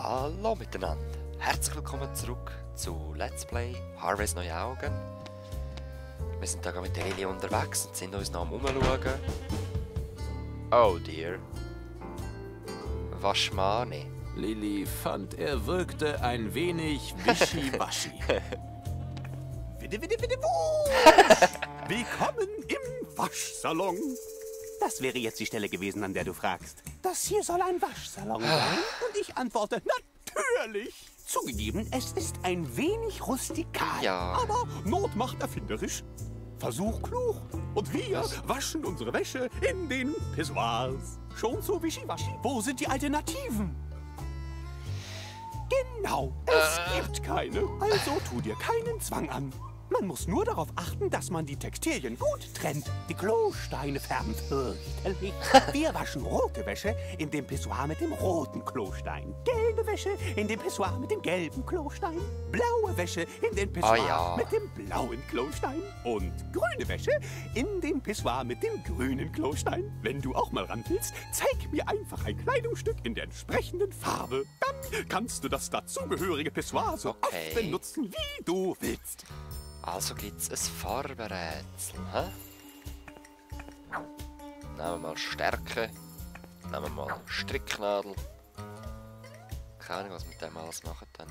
Hallo miteinander, herzlich willkommen zurück zu Let's Play Harvey's neue Augen. Wir sind da mit der Lili unterwegs und sind uns noch am Umschauen. Oh dear. Waschmani. Lili fand, er wirkte ein wenig wischiwaschi. Willkommen im Waschsalon. Das wäre jetzt die Stelle gewesen, an der du fragst. Das hier soll ein Waschsalon sein? Und ich antworte, natürlich. Zugegeben, es ist ein wenig rustikal. Ja. Aber Not macht erfinderisch. Versuch klug. Und wir waschen unsere Wäsche in den Pissoirs. Schon so wischiwaschi. Wo sind die Alternativen? Genau, es gibt keine. Also tu dir keinen Zwang an. Man muss nur darauf achten, dass man die Textilien gut trennt. Die Klosteine färben fürchterlich. Wir waschen rote Wäsche in dem Pissoir mit dem roten Klostein. Gelbe Wäsche in dem Pissoir mit dem gelben Klostein. Blaue Wäsche in den Pissoir mit dem blauen Klostein. Und grüne Wäsche in den Pissoir mit dem grünen Klostein. Wenn du auch mal ran willst, zeig mir einfach ein Kleidungsstück in der entsprechenden Farbe. Dann kannst du das dazugehörige Pissoir so oft benutzen, wie du willst. Also gibt es ein Farbenrätsel, hä? Nehmen wir mal Stärke. Nehmen wir mal Stricknadel. Keine Ahnung, was wir mit dem alles machen dann.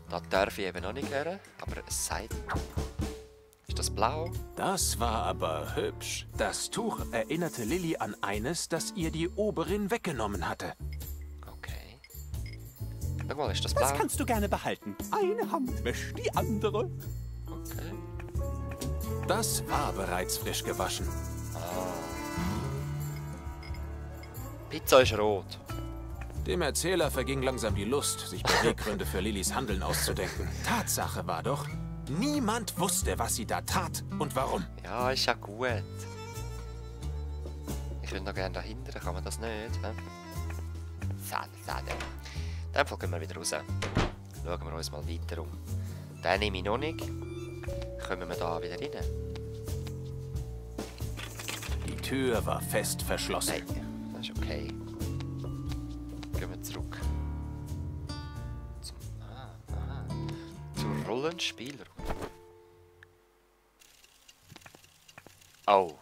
Da darf ich eben noch nicht her, aber ein Seidentuch. Ist das blau? Das war aber hübsch. Das Tuch erinnerte Lili an eines, das ihr die Oberin weggenommen hatte. Okay. Guck mal, ist das blau? Das kannst du gerne behalten. Eine Hand wäscht die andere. Okay. Das war bereits frisch gewaschen. Pizza ist rot. Dem Erzähler verging langsam die Lust, sich Beweggründe für Lilis Handeln auszudenken. Tatsache war doch, niemand wusste, was sie da tat und warum. Ja, ist ja gut. Ich würde noch gerne dahinter, kann man das nicht? Schade. Dann gehen wir wieder raus. Schauen wir uns mal weiter um. Den nehme ich noch nicht. Kommen wir da wieder rein? Die Tür war fest verschlossen. Nein, das ist okay. Gehen wir zurück. Zur Rollenspieler. Oh.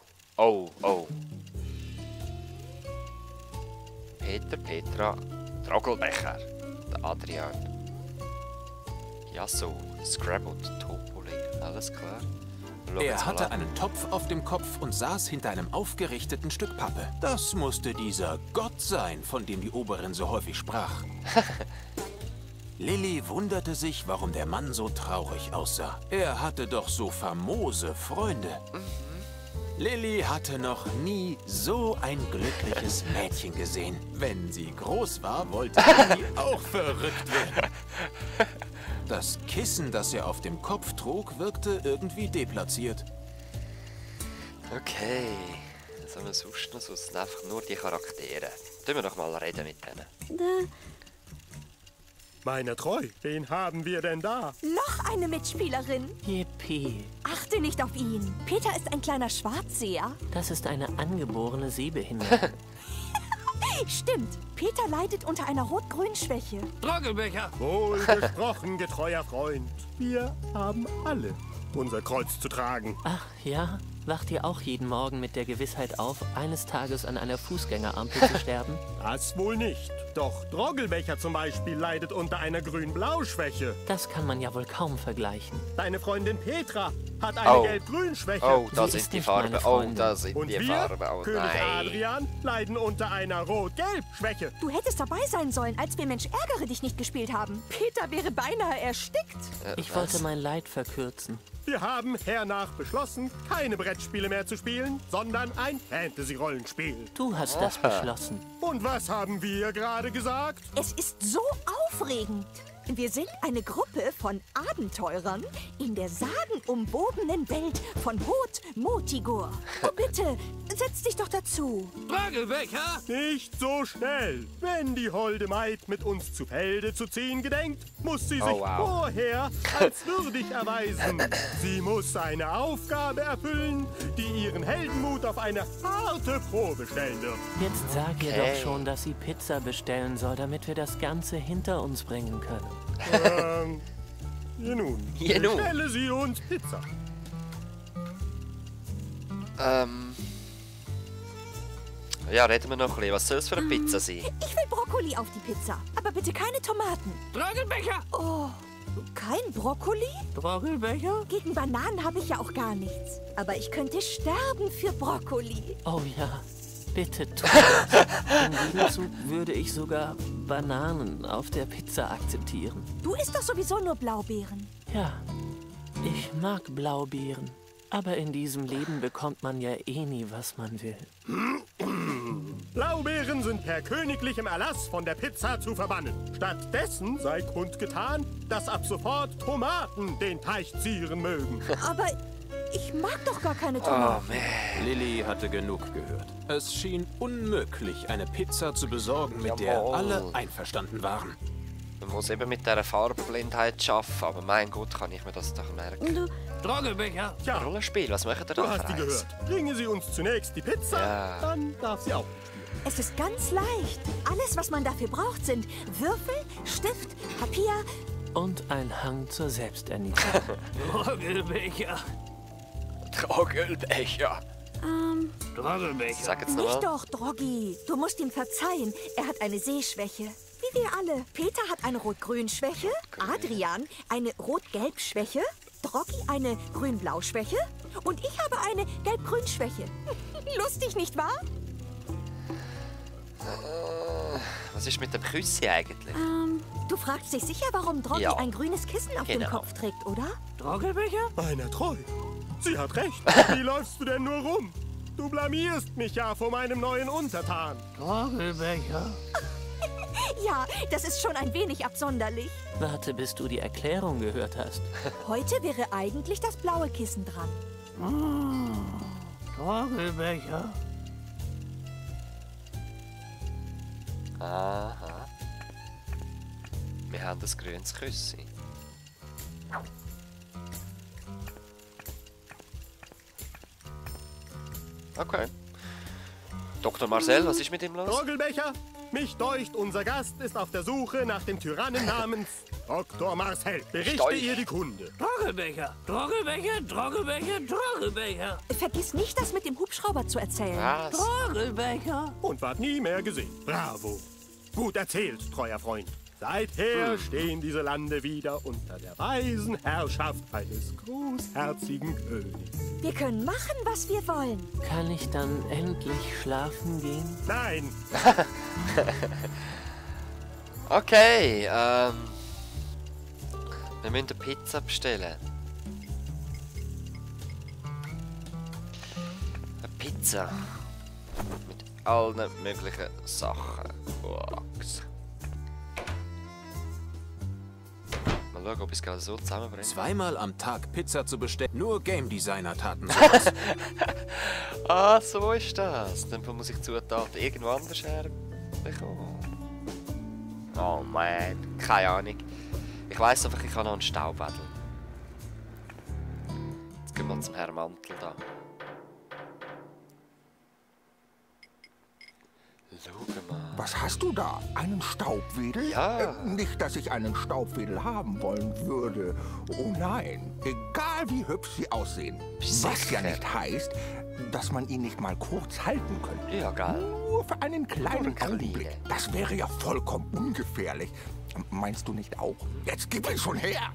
Petra, Trogelbecher. Der Adrian. Yasso, Scrabble, Topoli. Alles klar. Er hatte einen Topf auf dem Kopf und saß hinter einem aufgerichteten Stück Pappe. Das musste dieser Gott sein, von dem die Oberin so häufig sprach. Lili wunderte sich, warum der Mann so traurig aussah. Er hatte doch so famose Freunde. Lili hatte noch nie so ein glückliches Mädchen gesehen. Wenn sie groß war, wollte Lili auch verrückt werden. Das Kissen, das er auf dem Kopf trug, wirkte irgendwie deplatziert. Okay. So eine sonst noch, sonst sind einfach nur die Charaktere. Tun wir doch mal reden mit denen. Meiner treu, wen haben wir denn da? Noch eine Mitspielerin. Yippie. Achte nicht auf ihn. Peter ist ein kleiner Schwarzseher. Das ist eine angeborene Sehbehinderung. Stimmt. Peter leidet unter einer Rot-Grün-Schwäche. Trogelbecher. Wohl gesprochen, getreuer Freund. Wir haben alle unser Kreuz zu tragen. Ach ja? Wacht ihr auch jeden Morgen mit der Gewissheit auf, eines Tages an einer Fußgängerampel zu sterben? Das wohl nicht. Doch Droggelbecher zum Beispiel leidet unter einer Grün-Blau-Schwäche. Das kann man ja wohl kaum vergleichen. Deine Freundin Petra hat eine Gelb-Grün-Schwäche. Oh, da Sie ist sind die nicht Farben. meine Oh, Freundin. da sind Und die wir, Farben. Oh König nein. Adrian, leiden unter einer Rot-Gelb-Schwäche. Du hättest dabei sein sollen, als wir Mensch ärgere dich nicht gespielt haben. Peter wäre beinahe erstickt. Ich Was? wollte mein Leid verkürzen. Wir haben hernach beschlossen, keine Brettspiele mehr zu spielen, sondern ein Fantasy-Rollenspiel. Du hast das beschlossen. Und was haben wir gerade gesagt? Es ist so aufregend. Wir sind eine Gruppe von Abenteurern in der sagenumwobenen Welt von Hot Motigur. Oh bitte, setz dich doch dazu. Tragelbecher! Nicht so schnell. Wenn die holde Maid mit uns zu Felde zu ziehen gedenkt, muss sie sich vorher als würdig erweisen. Sie muss eine Aufgabe erfüllen, die ihren Heldenmut auf eine harte Probe stellen wird. Jetzt sag ihr doch schon, dass sie Pizza bestellen soll, damit wir das Ganze hinter uns bringen können. Je nun. Bestelle sie uns Pizza. Ja, reden wir noch ein bisschen. Was soll es für eine Pizza sein? Ich will Brokkoli auf die Pizza, aber bitte keine Tomaten. Tragelbecher! Oh, kein Brokkoli? Tragelbecher? Gegen Bananen habe ich ja auch gar nichts. Aber ich könnte sterben für Brokkoli. Oh ja, bitte tu das. Im Gegenzug würde ich sogar Bananen auf der Pizza akzeptieren. Du isst doch sowieso nur Blaubeeren. Ja, ich mag Blaubeeren. Aber in diesem Leben bekommt man ja eh nie, was man will. Blaubeeren sind per königlichem Erlass von der Pizza zu verbannen. Stattdessen sei kundgetan, dass ab sofort Tomaten den Teich zieren mögen. Aber ich mag doch gar keine Tomaten. Lilly hatte genug gehört. Es schien unmöglich, eine Pizza zu besorgen, mit der alle einverstanden waren. Man muss eben mit dieser Farbenblindheit arbeiten, aber mein Gott, kann ich mir das doch merken. Tragelbecher! Tja, Rollenspiel, was machen ihr da du für hast die eins? gehört. Bringe sie uns zunächst die Pizza, Ja. dann darf sie auch mitspielen. Es ist ganz leicht. Alles, was man dafür braucht, sind Würfel, Stift, Papier. Und ein Hang zur Selbsterniedrigung. Tragelbecher! Tragelbecher. Tragelbecher! Sag jetzt Nicht nochmal. doch, Droggi. Du musst ihm verzeihen. Er hat eine Sehschwäche. Wie wir alle. Peter hat eine Rot-Grün-Schwäche. Adrian eine Rot-Gelb-Schwäche. Droggi eine Grün-Blau-Schwäche. Und ich habe eine Gelb-Grün-Schwäche. Lustig, nicht wahr? Was ist mit dem Küssi eigentlich? Du fragst dich sicher, warum Droggi Ja. ein grünes Kissen auf dem Genau. Kopf trägt, oder? Tragelbecher? Meiner treu. Sie hat recht. Wie läufst du denn nur rum? Du blamierst mich ja vor meinem neuen Untertan. Tragelbecher? Ja, das ist schon ein wenig absonderlich. Warte, bis du die Erklärung gehört hast. Heute wäre eigentlich das blaue Kissen dran. Tragelbecher? Aha. Wir haben das grünes Küssi. Okay. Dr. Marcel, was ist mit ihm los? Rogelbecher, mich deucht, unser Gast ist auf der Suche nach dem Tyrannen namens Dr. Marcel. Berichte Steuch. ihr die Kunde. Tragelbecher! Tragelbecher! Tragelbecher! Tragelbecher! Vergiss nicht, das mit dem Hubschrauber zu erzählen. Was? Tragelbecher! Und ward nie mehr gesehen. Bravo. Gut erzählt, treuer Freund. Seither stehen diese Lande wieder unter der weisen Herrschaft eines großherzigen Königs. Wir können machen, was wir wollen. Kann ich dann endlich schlafen gehen? Nein, Okay, wir müssen eine Pizza bestellen. Eine Pizza. Mit allen möglichen Sachen. Box. Mal schauen, ob ich es gerade so zusammenbringe. Zweimal am Tag Pizza zu bestellen. Nur Game Designer taten sowas. Ah, so ist das. Dann muss ich Zutaten irgendwo anders herbekommen. Oh Mann, keine Ahnung. Ich weiss einfach, ich habe noch einen Staubwedel. Jetzt gehen wir zum Herrn Mantel da. Schau mal. Was hast du da? Einen Staubwedel? Ja. Nicht, dass ich einen Staubwedel haben wollen würde. Oh nein, egal wie hübsch sie aussehen. Was ja nicht heißt, dass man ihn nicht mal kurz halten könnte. Ja, geil. Nur für einen kleinen Nur ein Augenblick. kleiner. Das wäre ja vollkommen ungefährlich. Meinst du nicht auch? Jetzt gib ihn schon her!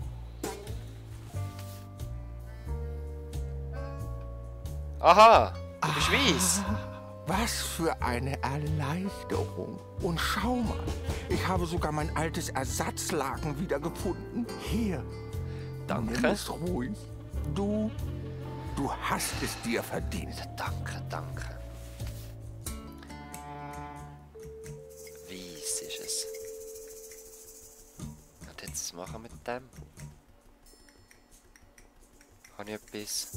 Aha, du bist weiss. Was für eine Erleichterung. Und schau mal, ich habe sogar mein altes Ersatzlaken wiedergefunden. Hier, Danke. nimm es ruhig. Du hast es dir verdient. Danke, danke. Weiss ist es. Was jetzt zu machen mit dem? Kann ich etwas?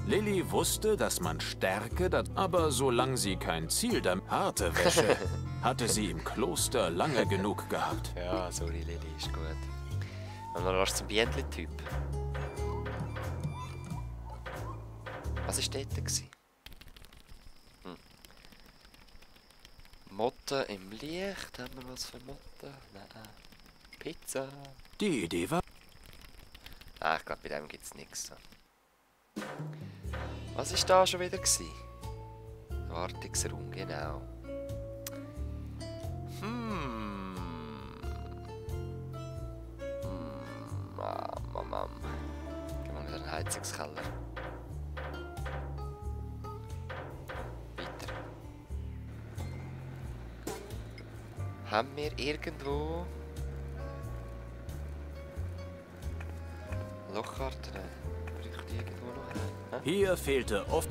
Lilly wusste, dass man Stärke, aber solange sie kein Ziel damit harte Wäsche, hatte sie im Kloster lange genug gehabt. Ja, sorry Lilly, ist gut. Und dann lass zum Bientli-Typ. Was war dort? Motten im Licht. Haben wir was für Motten? Nein. Pizza. Die Idee war... Ah, ich glaube, bei dem gibt es nichts. Was war da schon wieder? Wartungsraum, genau. Mam. Gehen wir wieder in den Heizungskeller. Weiter. Haben wir irgendwo Lochkarten? Bräuchte ich irgendwo noch eine? Hier fehlte oft...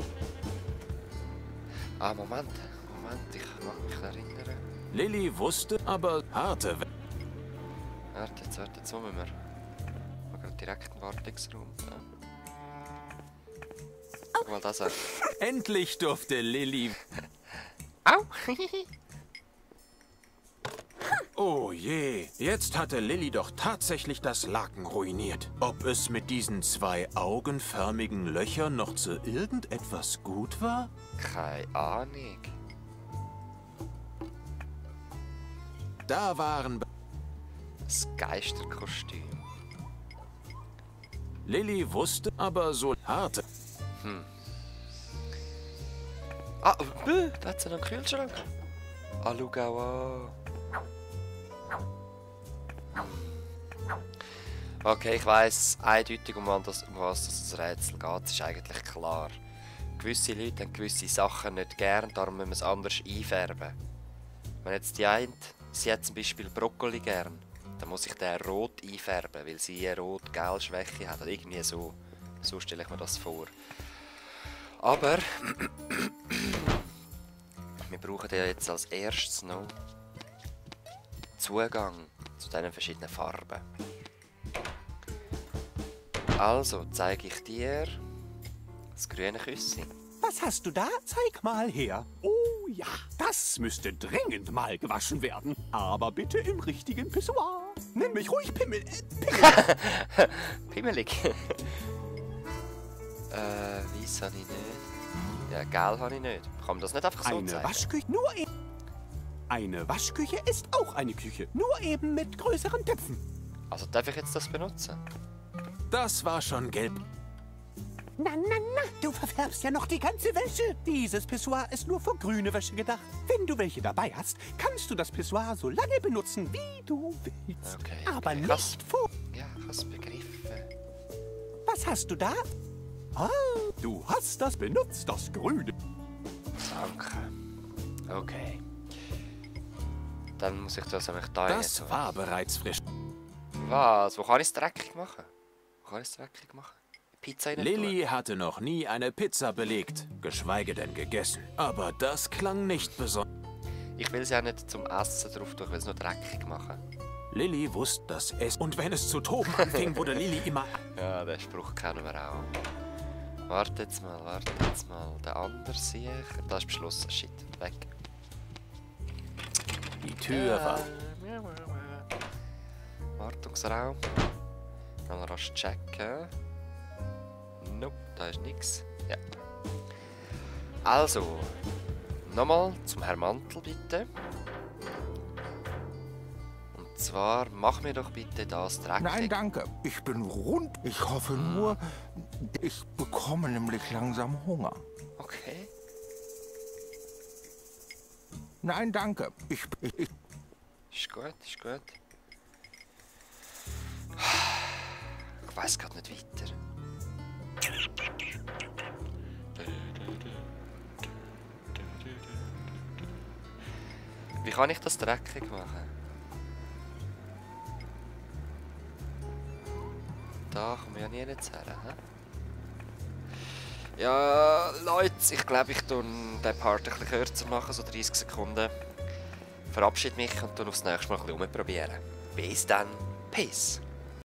Ah, Moment, ich mag mich erinnern. Lilly wusste, aber harte Wäsche... Warte, jetzt wo müssen wir? Ich habe direkt einen Wartungsraum. Ja. Guck mal das an. Endlich durfte Lilly... Au! Oh je, jetzt hatte Lilly doch tatsächlich das Laken ruiniert. Ob es mit diesen 2 augenförmigen Löchern noch zu irgendetwas gut war? Keine Ahnung. Da waren... Das Geisterkostüm. Lilly wusste, aber so harte... Ah, da hat sie noch einen Kühlschrank. Ah, schau auch an. Okay, ich weiss eindeutig, um was das Rätsel geht. Es ist eigentlich klar. Gewisse Leute haben gewisse Sachen nicht gern, darum müssen wir es anders einfärben. Wenn jetzt die eine, sie hat zum Beispiel Brokkoli gern, dann muss ich den rot einfärben, weil sie eine Rot-Gel-Schwäche hat. Oder irgendwie so. So stelle ich mir das vor. Aber wir brauchen ja jetzt als erstes noch Zugang zu diesen verschiedenen Farben. Also zeige ich dir das grüne Küsschen. Was hast du da? Zeig mal her. Oh ja, das müsste dringend mal gewaschen werden. Aber bitte im richtigen Pissoir. Nenn mich ruhig Pimmel. Pimmelig. Weiss habe ich nicht. Ja, gel habe ich nicht. Kann man das nicht einfach so Eine zeigen? Waschküche, Eine Waschküche ist auch eine Küche, nur eben mit größeren Töpfen. Also darf ich jetzt das benutzen? Das war schon gelb. Na, du verfärbst ja noch die ganze Wäsche. Dieses Pissoir ist nur für grüne Wäsche gedacht. Wenn du welche dabei hast, kannst du das Pissoir so lange benutzen, wie du willst. Okay, Aber okay. nicht vor... Ja, ich habe es begriffen. Was hast du da? Ah, du hast das benutzt, das Grüne. Danke. Okay. Dann muss ich das nämlich da Das jetzt... war bereits frisch. Was? Wo kann ich es dreckig machen? Pizza in den Lilly hatte noch nie eine Pizza belegt, geschweige denn gegessen. Aber das klang nicht besonders. Ich will es ja nicht zum Essen drauf tun, ich will es nur dreckig machen. Lilly wusste, dass es... Und wenn es zu toben anfing, wurde Lilly immer... Ja, den Spruch kennen wir auch. Warte jetzt mal. Der andere sehe ich. Da ist beschlossen. Shit, weg. Die Tür war... Wartungsraum. Dann rasch checken. Nope, da ist nichts. Ja. Also, nochmal zum Herrn Mantel bitte. Und zwar, mach mir doch bitte das dreckig. Nein, danke. Ich bin rund. Ich hoffe nur, ich bekomme nämlich langsam Hunger. Okay. Nein, danke. Ist gut. Ich weiß gerade nicht weiter. Wie kann ich das dreckig machen? Da kommen wir ja nie jetzt her. He? Ja, Leute, ich glaube, ich tue den Part ein bisschen kürzer machen, so 30 Sekunden. Verabschiede mich und dann aufs nächste Mal ein bisschen rumprobieren. Bis dann. Peace.